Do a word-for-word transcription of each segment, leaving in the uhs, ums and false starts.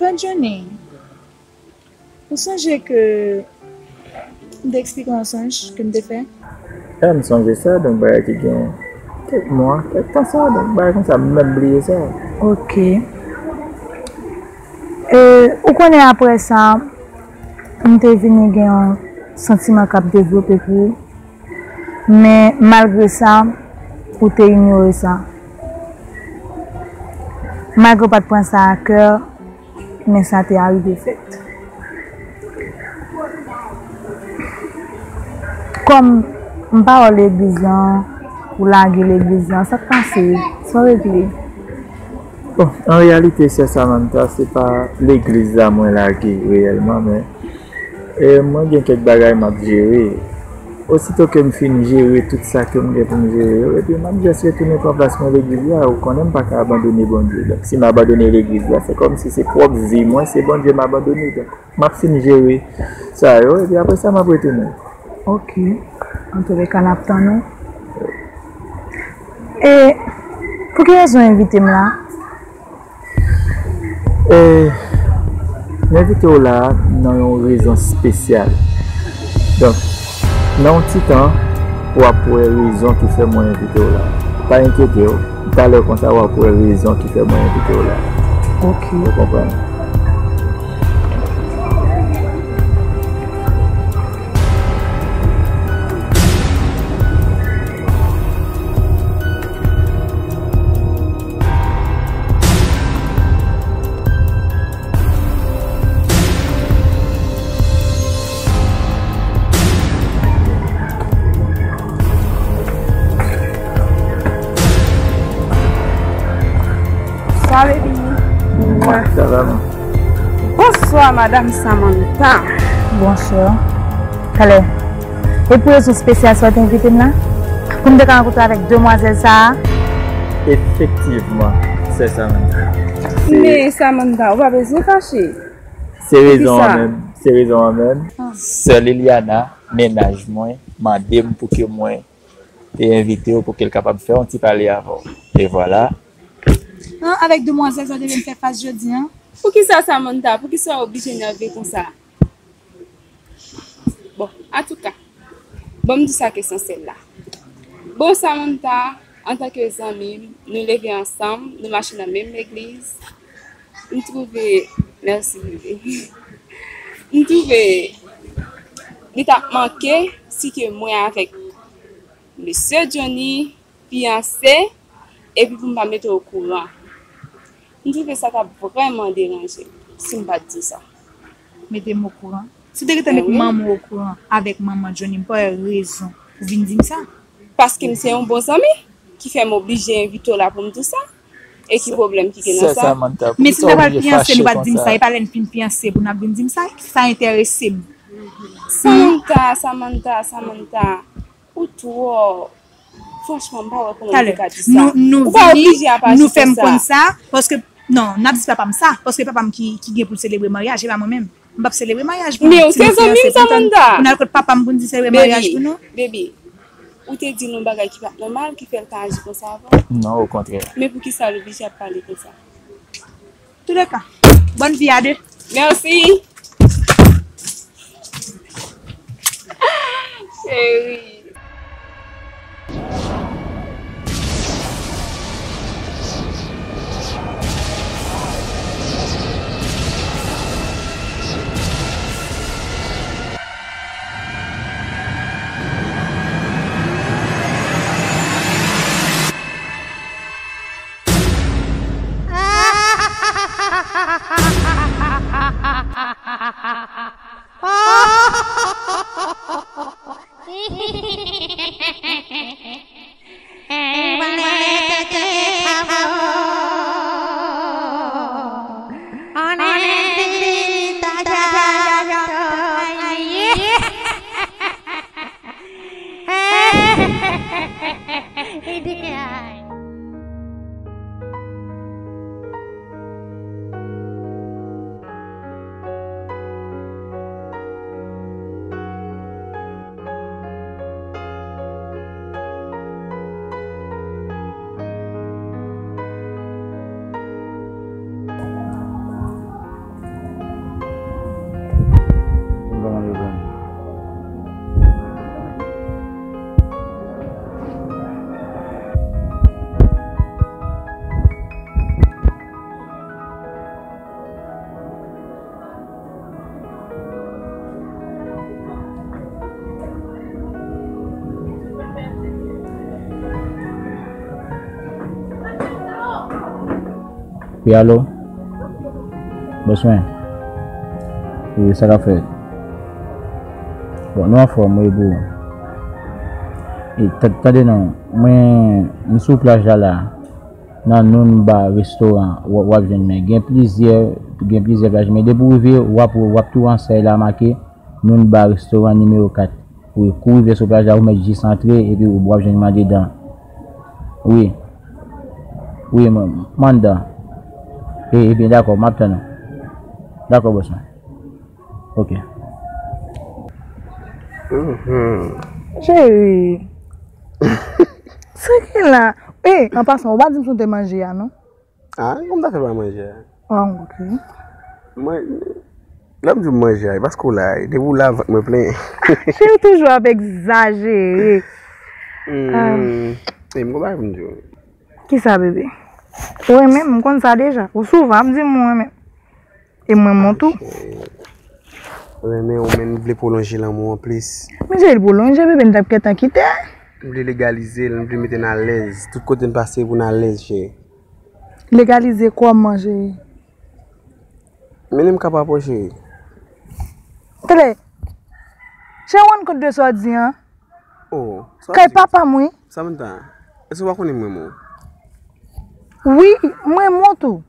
Sè Johnny, ou sonje ke m te eksplike w yon sonj ke m te fè? E, m sonje sa, donk bagay ki gen kèk mwa, kèk tan sa, donk bagay konsa, m menm bliye sa. Ok. E, ou konnen apre sa, m te vini gen yon santiman k ap devlope pou ou. Men malgre sa, ou te inyore sa. Malgre w pa t pran sa a kè, men sa te arive fèt. Kòm m pa wè w legliz lan, ou lage legliz lan, sa k pase? Sa w regle? Bon, an reyalite, sè Samantha, se pa legliz la mwen lage reyèlman, men, e, mwen gen kèk bagay m ap jere. Osito ke m fin jere tout sa ke m gen pou m jere yo, epi m ap jis retounen pran plas mwen legliz la. Ou konnen m pa ka abandone Bondye. Donk, si m abandone legliz la, se kòmsi se pwòp vi mwen, se Bondye m abandone. Donk, m ap fin jere sa yo, epi apre sa, m ap retounen. Ok. Antouleka, n ap tann ou. E pou ki rezon w envite m la? E, m envite w la a nan yon rezon espesyal. Donk, nan yon ti tan, w ap wè rezon ki fè mwen envite w la a. Pa enkyete w, talè konsa w ap wè rezon ki fè mwen envite w la a. Ok. Ou konprann? Bonswa, baby. Sa va, man? Bonswa, Madam Samantha. Bonswa. Talè, e pou rezon espesyal sa w te envite m la? Pou m te ka rankontre avèk demwazèl sa a? Efektivman, sè Samantha. Se Men Samantha, ou pa bezwen fache. Se rezon an menm. Se rezon an menm. Ah. Sè Liliana, mennaj mwen, mande m pou ke mwen te envite w pou ke l kapab fè yon ti pale avè w. E vwala. Ah, avèk demwazèl sa w te vin fè fas jodi a? Poukisa Samantha? Poukisa w oblije nève konsa? Bon, antouka, ban m di sa k esansyèl la. Bon, Samantha, antanke zanmi m, nou leve ansanm, nou mache nan menm legliz. M twouve, mèsi, bebe. M twouve li t ap manke si ke mwen avèk mesye Johnny fiyanse, epi pou m pa mete w okouran. M twouve sa t ap vrèman deranje m si m pa t di w sa. Mete m okouran? Si w te gentan met manman w okouran avèk manman Johnny, m pa wè rezon pou w vin di m sa. Paske m se yon bon zanmi ki fè m oblije envite w la pou m di w sa. E ki pwoblèm ki gen nan sa? Men si n ta pral fiyanse, nou pa t di m sa. E pa lè n fin fiyanse pou n ap vin di m sa. Sa enterese m. Samantha, Samantha, Samantha. Ou twò. Franchman, m pa wè kòman m te ka di sa. Ou pa oblije ap aji konsa. Nou fè m konn sa, paske, non, n ap di papa m sa, paske papa m ki, ki gen pou l selebre maryaj, e pa mwen menm. M p ap selebre maryaj pou nou. Men ou se zanmi m, Samantha. Pou n al kot papa m pou n di selebre maryaj pou nou. Baby, baby, ou te di l yon bagay ki pa t nòmal, ki fè l ta aji konsa avè w? Non, okontrè. Men poukisa l oblije ap pale konsa? Touleka, bòn vi a de. Mèsi. Cheri. Wi, alo? Bòs mwen. Wi, sa k ap fèt? Bon, nou anfòm, wi, bro. E, ta- tande non, mwen, m sou plaj la la, nan Noon Bar Restaurant, w, w ap jwenn mwen. Gen plizyè, gen plizyè plaj, men depi w rive, w ap, w ap tou wè ansèy la make Noon Bar Restaurant nimewo kat. Wi, kou w rive sou plaj la, ou mèt jis antre, epi w ap jwenn mwen andedan. Wi. Wi, mwen, mwen anndan. E, ebyen, dakò, m ap tann ou. Dakò, bòs mwen. Ok. Mhm. Cheri. Sa gen la? E, an pasan, ou pa di m si w te manje a, non? Ah, kòman ta fè pa manje a? Ah, ok. Mwen, lè m di w manje a, e paske w la, e depi w la, vant mwen plen. Cheri, w toujou ap egzajere. Hmm, e m gon bagay pou m di w. Kisa, bebe? Ou renmen m, m konn sa deja. Ou souvan ap di m ou renmen m. E mwen renmen w tou. Cheri, renmen w, men m vle pwolonje lanmou an plis. Men cheri, pwolonje, bebe, n t ap gentan kite. M vle legalize l, m vle mete n alèz. Tout kote n pase pou n alèz, cheri. Legalize kòman, cheri? Men m ka pa pran, cheri. Tande, cheri, rann kont de sa w di an. Oh, sa w di? Kay papa m, wi. Samantha, èske w pa konnen m renmen w? Wi, m renmen w tou.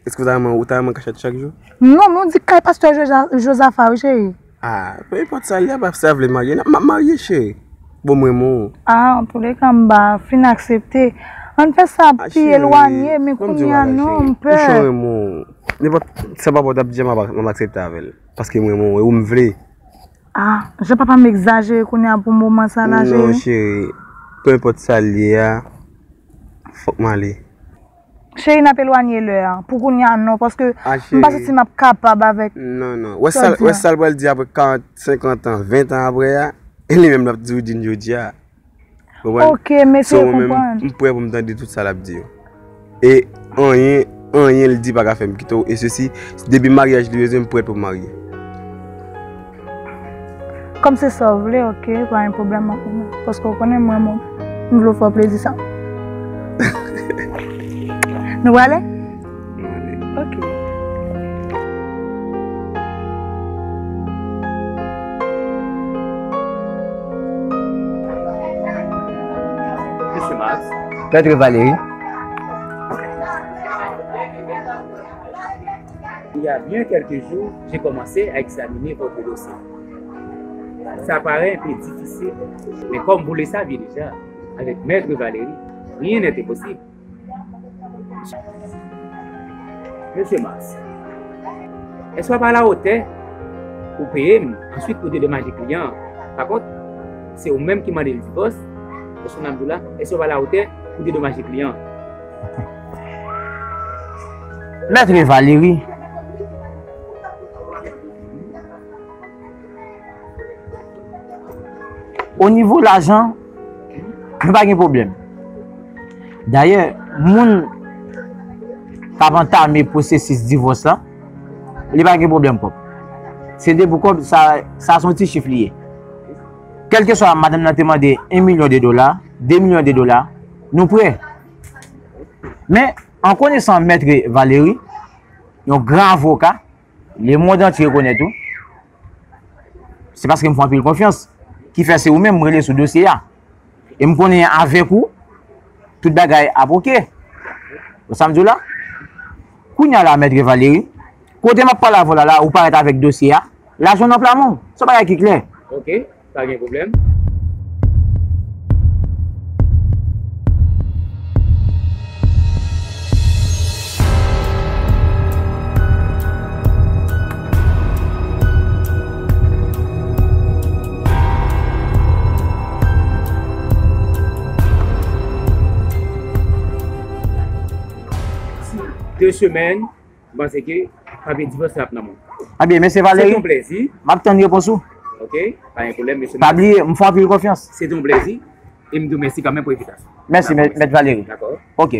Èske w ta renmen, ou ta renmen kachèt chak jou? Non, men w di kay pastè Joza- Jozafa, wi, cheri. Ah, pe enpòt sa l ye, pastè a vle marye, n ap, m ap marye, cheri. Bon, m renmen w. Ah, antouleka, m ba fin aksepte. Ann fè sa pi elwanye, men kounye a, non, m pè. Pouchon renmen w. Nenpòt sa papa w t ap di a, m ap, m ap aksepte avè l. Paske m renmen w, e ou m vle. Ah, jan papa m egzajere kounye a pou moman sa la, cheri. Non, cheri. Pe enpòt sa l ye a, fòk m ale. Cheri, n ap elwanye lè a. Pou kounye a, non, paske m pa santi m ap kapab avèk sa w di a. Non, non. Wè sa l pral di apre karant, senkant an, ven tan apre a, e li menm l ap di w di n jodi a. Konprann? Ok, mesye, konprann. So, mwen menm, m prè pou m tande tout sa l ap di yo. E anyen, anyen l di pa ka fè m kite w. E sesi, depi maryaj li bezwen, m prèt pou m marye. Kòm se sa w vle, ok, pa gen pwoblèm, m ap renmen. Paske w konnen mwen, mwen, m vle w fè w plezi sa. Nou prale? Nou ale. Ok. Monsieur Max. Maître Valéry. Il y a bien quelques jours, j'ai commencé à examiner votre dossier. Ça paraît un peu difficile, mais comme vous le saviez déjà, avec Maître Valéry, rien n'est impossible. Mesye Max, èske w ap alawotè pou peye m, answit pou dedomaje kliyan an? Pa kont, se ou menm ki mande l divòs, èske w nan m di w la, èske w ap alawotè pou dedomaje kliyan an? Mèt Valéry, o nivo lajan, nou pa gen pwoblèm. Dayè, moun k ap antame pwosesis divòs la, li pa gen pwoblèm kòb. Se de pou kòb, sa, sa se yon ti chif li ye. Kèlkeswa madanm nan te mande yon milyon de dola, de milyon de dola, nou prè. Men, an konesan Mèt Valéry, yon gran avoka, lemonn antye rekonèt ou, se paske m fè w anpil konfyans, ki fè se ou menm m rele sou dosye a. E m konnen avèk ou, tout bagay ap oke. Ou sa m di w la? Kounye a la, Mèt Valéry, kote m ap pale avè w la, la, ou parèt avèk dosye a, lajan w nan pla men w. Se yon bagay ki klè. Ok. Pa gen pwoblèm. De semèn, M panse ke papye divòs la ap nan men w. Ebyen, mesye Valéry, se yon plèzi. M ap tann repons ou. Ok, pa gen pwoblèm, mesye. Pa bliye, m fè w anpil konfyans. Se yon plèzi. E m di w mèsi kanmenm pou envitasyon. Mèsi, Mèt Valéry. Dakò. Ok.